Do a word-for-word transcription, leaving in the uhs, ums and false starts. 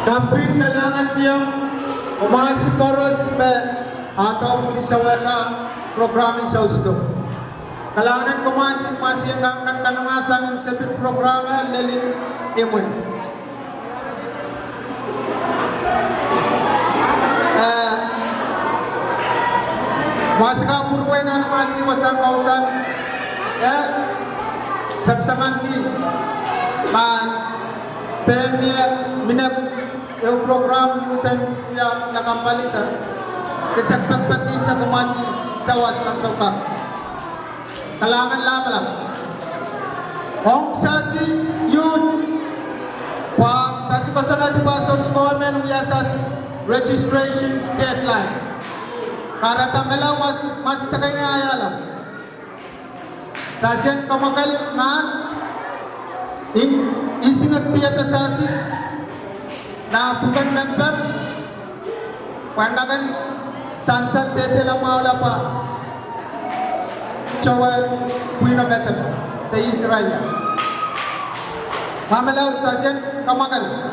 Kaping, kalahngan en komwi koaros me adohng pwili sawehda program en South Side. Kalahngan en komwi, mwasien kan kanengahsang en sepin program lel en imwin. Eh, mwasika pwurwei nan mwasi wasahn kousoan, eh, samsaman kis, ma pehn mie minep ehu program uden wia lakapw palida, se sehse pekpeki sehse mwasi sawas sang saukar. Kalahngan lapalap. Ong Sasi youth, pwe Sasi kosonned pwe Sasi government wia Sasi registration deadline. Kahrehda mela mas, mas idakaine ayala. Sasi en kamwakel mas, in, isingek dieda Sasi, nah pwuken member, pwandakn sansal dehdehla mwahu lap, towe pwihno medewe, de Israel. Ma mela Sasi en kamwakel.